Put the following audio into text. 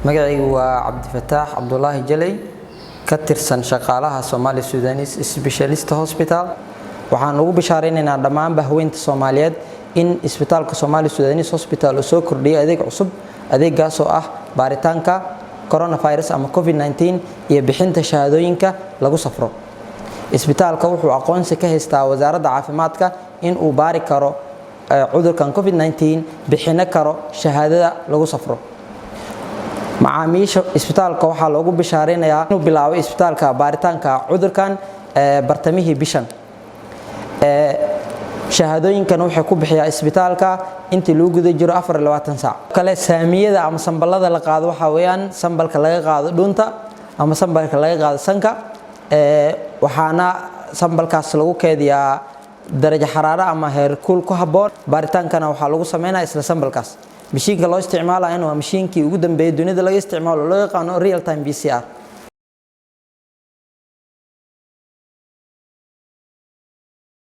Magacaygu waa Cabdifataax Cabdulaahi Jaley, ka tirsan shaqaalaha Somali Sudanese Specialist Hospital. Waxaan ugu bishaaraynaynaa dhammaan bahweynta Soomaaliyeed in isbitaalka Somali Sudanese Hospital uu soo kordhiyay adeeg cusub, adeegaasoo ah baaritaanka coronavirus ama COVID-19 iyo bixinta shahaadooyinka lagu safro. Isbitaalka wuxuu aqoonsi ka haystaa Wasaaradda Caafimaadka in uu baari karo cudurkan COVID-19, bixino karo shahaadada lagu safro. Macaamiisha isbitaalka waxaa loogu bishaaraynayaa inuu bilaabay isbitaalka baaritaanka cudurkan bartamihii bishan. Shahaadooyinkan waxay ku bixiyaa isbitaalka intii lagu guda jiro 24 saac. Kale, saamiyada ama sambalada la qaado waxaa weeyaan sambalka laga qaado dhuunta ama sambalka laga qaado sanka, waxaana sambalkaas lagu keediyaa darajo xaraaro ama heerkul ku habboon. Baaritaankana waxaa lagu sameynaya isla sambalkaas. Mishiinka loo isticmaalayana waa mishiinkii ugu dambeeyay dunida laga isticmaalo, loo yaqaano real time PCR.